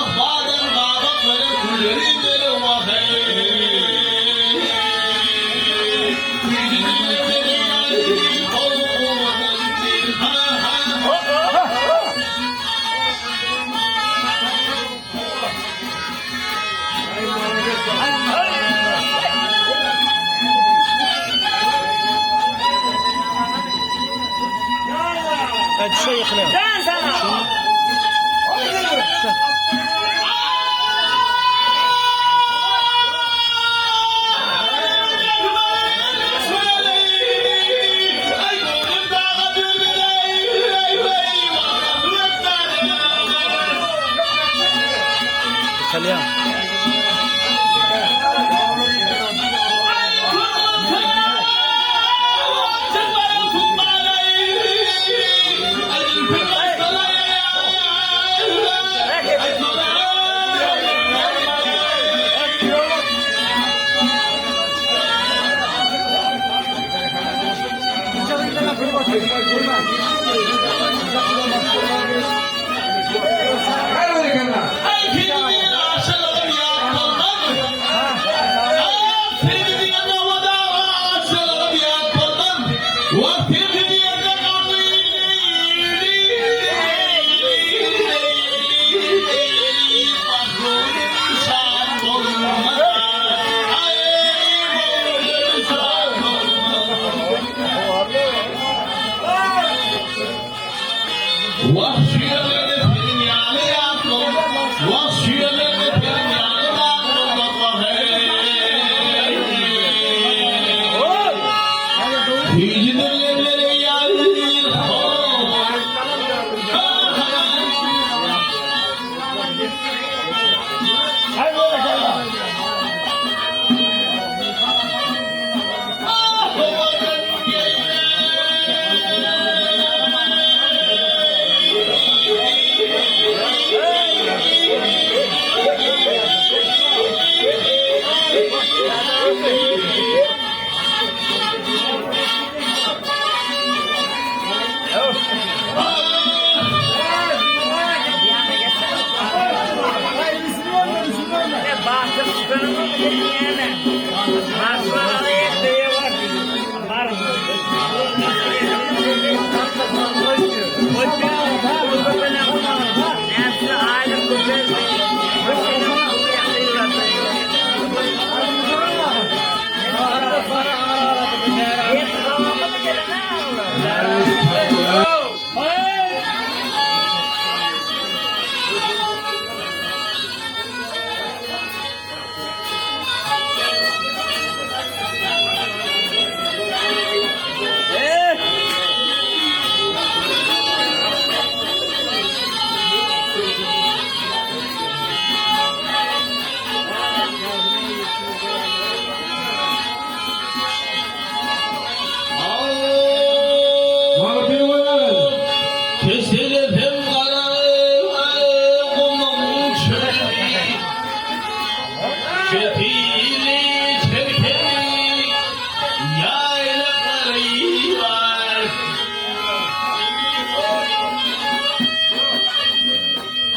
Wah badem gabak berer gülleri bere wah eý. Wah şu ýerlerde seniň ýaly ýatlam, Wah şu ýerlerde seniň ýaly zat bolmaz wah eý. Süýjüdir lebleri ýaýyl Kesilip gara gumuň çölüni, Kepili çerkeni ýaýlaklary bar.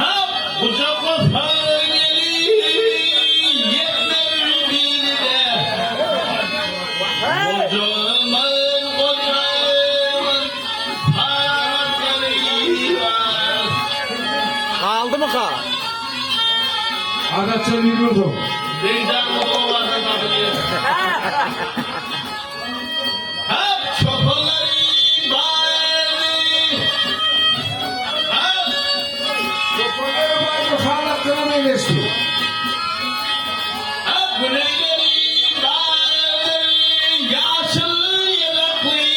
Hap, gujaklasaň eli ýetmez birine. Gojaman, gojaman sagatlary bar. Galdymyka? Adatça ýüwürdim. Begjan owadan tapylýar. Hap, çopanlary bardy. Hap! Çopanlary bardy, halatlara meňzeşdi. Hap, güneýleri bardy, ýaşyl ýylakly.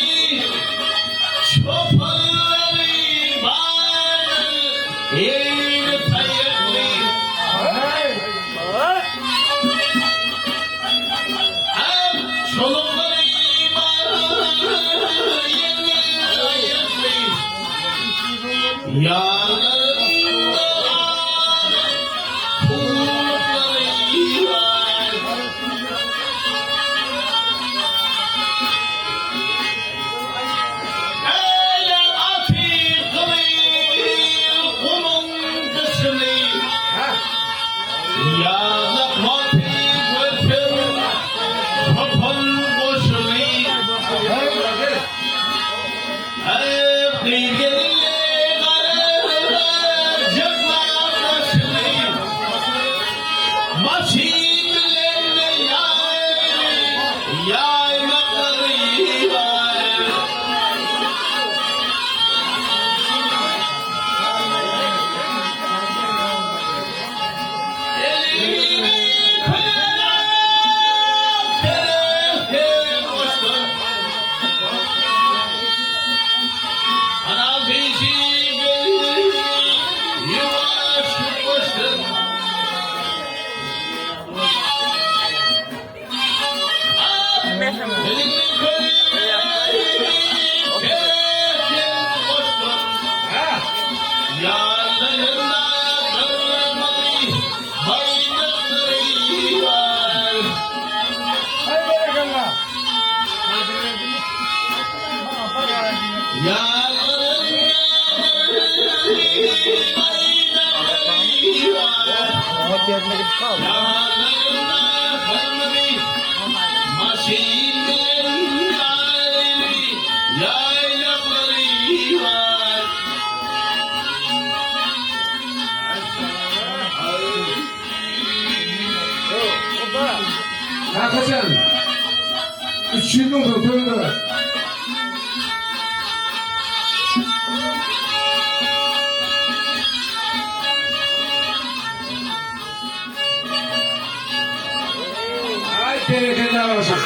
Çopanlary bardy, egni taýakly. Hap, çoluk. Oňat ýerine gidip galdy. Kakajan. 300 müň soň töle. Ay bereketli olsun.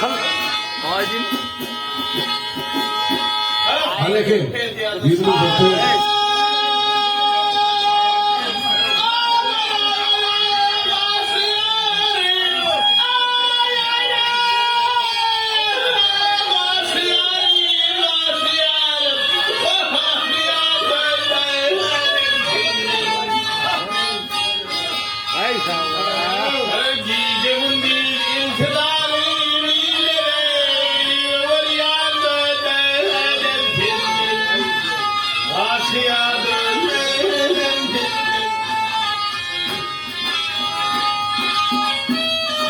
Aydın. Aleyküm. 100 müň soň töle. Ay sağ ol. Gece gündüz intidarım illere Varyan dönerim Aşıya dönerim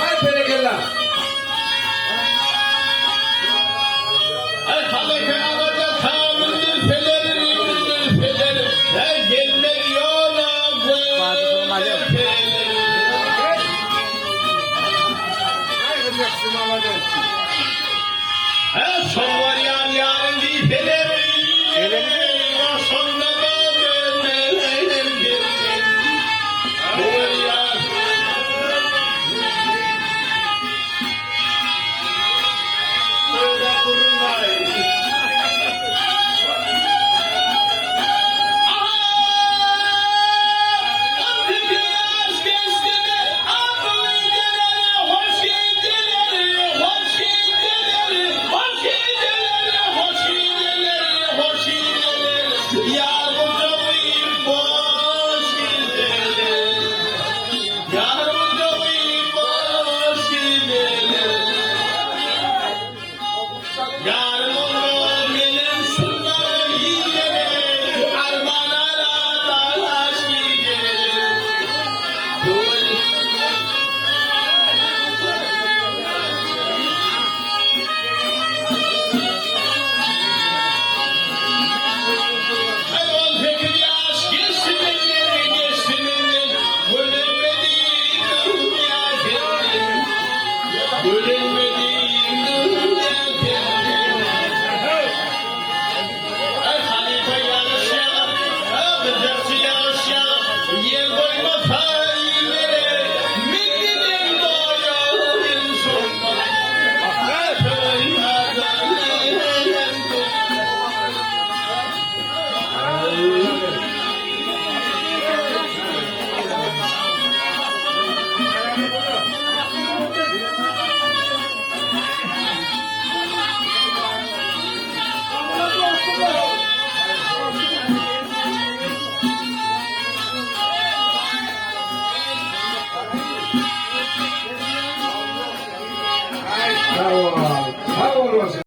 Ay bereketli. Ay halaka alaca tamındır pelerim pelerim Her gelmek yola Fatih pelerim Her son var yan yarın değil Sonuna da dönerim Bu yar Böyle kurulmayın. Yarın olur benim şunları yiyene, armağanlara dalaş gidelim. Hayvan peki yaş geçsin elleri geçsin elleri. Bölünmediğim dünya kendim. Bölünmediğim dünya kendim. Ay halife yarış yağı, kıcakçı yarış yağı, yer koyma faillere, millinin doyuyor sonuna. Sağ ol. Sağ ol.